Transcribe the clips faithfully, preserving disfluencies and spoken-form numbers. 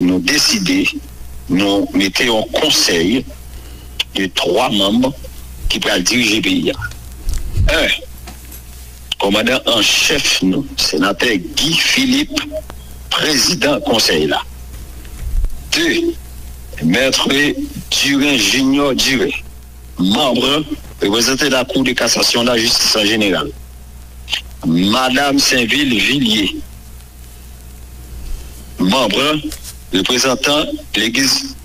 nou deside, nou mete yon konsèy de twa manm ki pral dirije peyi a. En, kòmandan an chèf nou, senatè Guy Philippe, prezidan konsèy la. De, Mèt Durin Junior Durin, manm, reprezante Lakou de Kasasyon Lajistis an jeneral. Madanm Sainvil Villiers, manm, reprezantan legliz,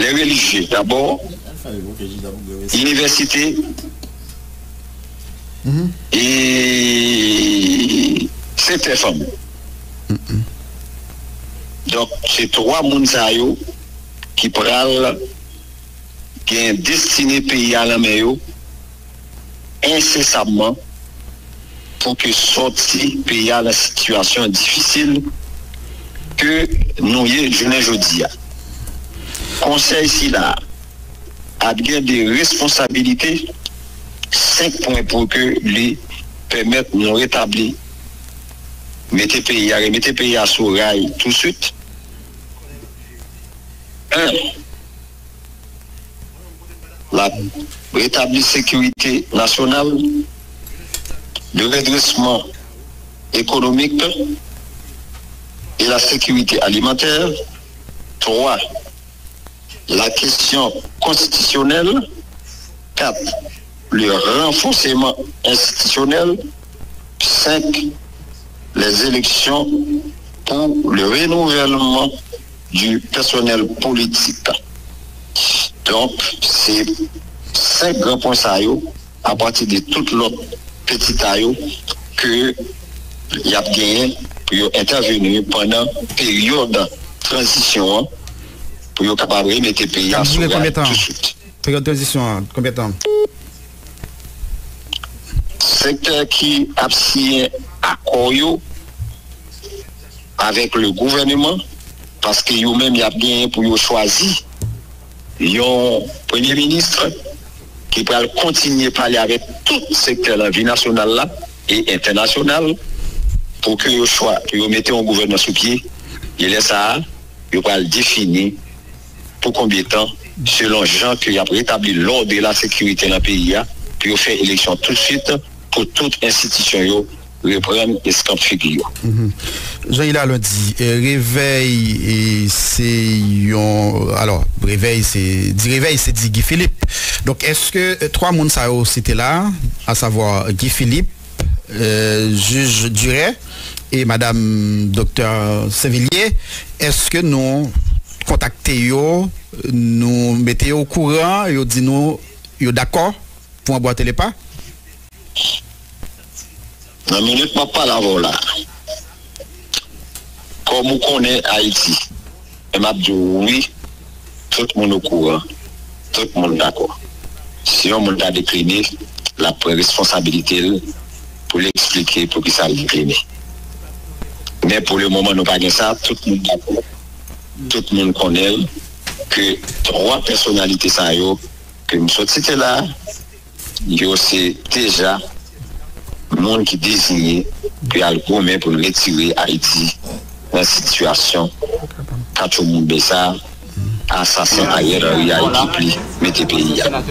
lè relijye dabò, inivèsite e sektè fanm. Donk, se twa moun sa yo ki pral gen destine peyi a nan men yo ensesabman pou ke sòti peyi a nan sitiyasyon difisil ke nou ye jounen jodi a. Konsèy sila ap gen de responsabilite, senk pwen pou ke li pèmèt nou retabli, mete peyi a, remete peyi a sou ray touswit. En, la retabli sekirite nasyonal, le redressement économique et la sécurité alimentaire. Trois, la question constitutionnelle. Quatre, le renforcement institutionnel. Cinq, les élections pour le renouvellement du personnel politique. Donk, se senk gran pwen sa yo, apati de tout lòt peti ta yo, ke y ap genyen pou yo entèveni pandan peryòd tranzisyon an, pou yo kapab remete peyi a sou ray touswit. Peryòd tranzisyon an, konbyen tan? Sektè ki ap siyen akò yo avèk le gouvèneman, paske yo menm y ap genyen pou yo chwazi yon premye minis ki pral kontinye pale avèk tout sektè nan vi nasyonal la e entènasyonal pou ke yo chwa, pou yo mete yon gouvènman sou pye. E lè sa a, yo pral defini pou konbyen tan, selon jan ke y ap retabli lòd e lasekirite nan peyi a, pou yo fè eleksyon touswit, pou tout enstitisyon yo reprann eskanp figi yo. Jean Hilaire di, eh, revèy, eh, se yon, alò, revèy se, di revèy se di Guy Philippe. Donk, èske, eh, twa moun sa yo site la, asavwa Guy Philippe, eh, jij Duret e madam doktè Sainvilliers, èske nou kontakte yo, nou mete yo okouran, yo di nou yo dakò pou anbwate lepa? Nan minit m ap pale avè w la, kòm ou konnen Ayiti, e m ap di w wi, tout moun okouran, tout moun dakò. Si yon moun ta dekline, l ap pran responsabilite l pou l eksplike poukisa l dekline. Men pou le moman, nou pa gen sa, tout moun dakò, tout moun konnen l, ke twa pèsonalite sa yo ke m sot site la, yo se deja moun ki deziye pou y al goumen pou n retire Ayiti nan sitiyasyon katchouboumbe sa a, asasen Ariel Henry a ekip li mete peyi a.